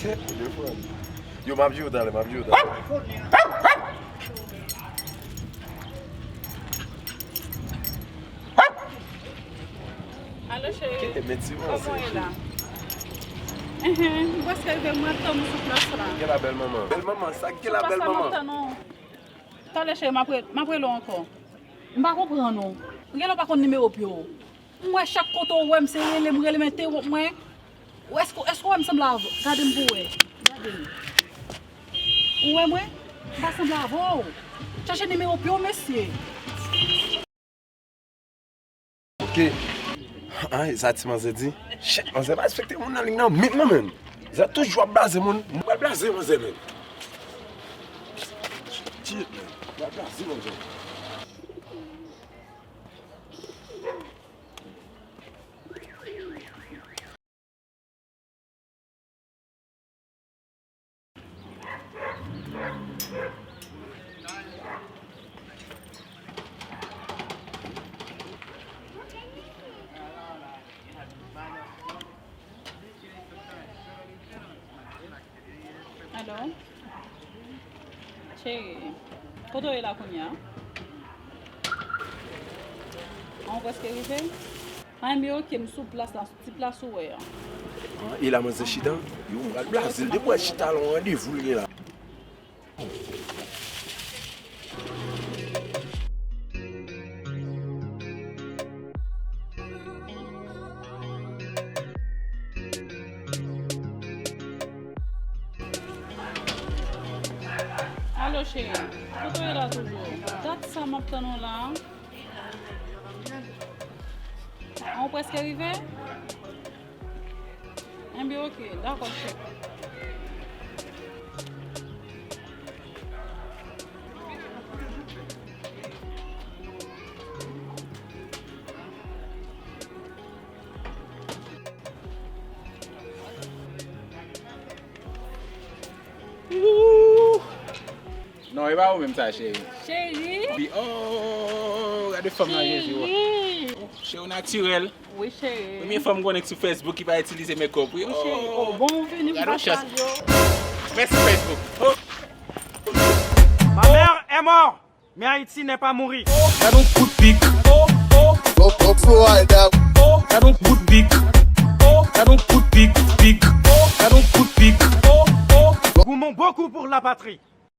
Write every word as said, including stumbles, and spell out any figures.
Yo, m ap jere w talè, m ap jere w talè. Alo, cheri. Kite men ti manzè, cheri. Enhen, m prèske rive, m ap tann ou sou plas la. Gen la bèl manman. Bèl manman, sa gen la bèl manman. Talè, cheri, m ap re-, m ap rele w ankò. M pa konprann ou. Ou genlè pa konn nimewo pye w. M wè chak kote w wè m se rele m, rele m entewonp mwen. Ou èske, èske w wè m sanble avè w? Gade m pou w wè. Gade m. Ou wè mwen? M pa sanble avè w. Chache nimewo pye w, mesye. Ok. Ay, sa ti manzè di. Shit, manzè pa respekte moun nan liy nan menm non, menm. Zè toujou ap blaze moun. Mwen blaze manzè menm. Shit, menm. Mwen blaze manzè. Alo? Cheri, kote w ye la kounye a? An, ou prèske rive? An, ebyen, ok, m sou plas la, sou ti plas ou wè an. An, e la manzè chita? Yo, m pral blaze l. Depi w wè chita la, yon randevou l gen la. Alo, cheri. Kote w ye la toujou? Dat sa m ap tann ou la. An, ou prèske rive? Enben, ok, dakò, chèf. Ooh. Non, e pa ou menm sa, cheri. Cheri. Bi, oh, gade fanm nan, Jezi, oh. Cheri. Oh, cheri, ou natirèl. Wi, cheri. Premye fanm m konnen ki sou Facebook ki pa itilize makeup, wi. Wi, cheri. Oh, bon, vini, m pa sal yo. Mèsi, Facebook. Oh. Ma mère est morte, mais Haïti n'est pas mouru. Gad on kout pik. Oh, oh. Go, go, Florida. Oh. Gad on kout pik. Oh. Gad on kout pik, pik. Oh. Gad on kout pik. Oh, oh. Goumons beaucoup pour la patrie.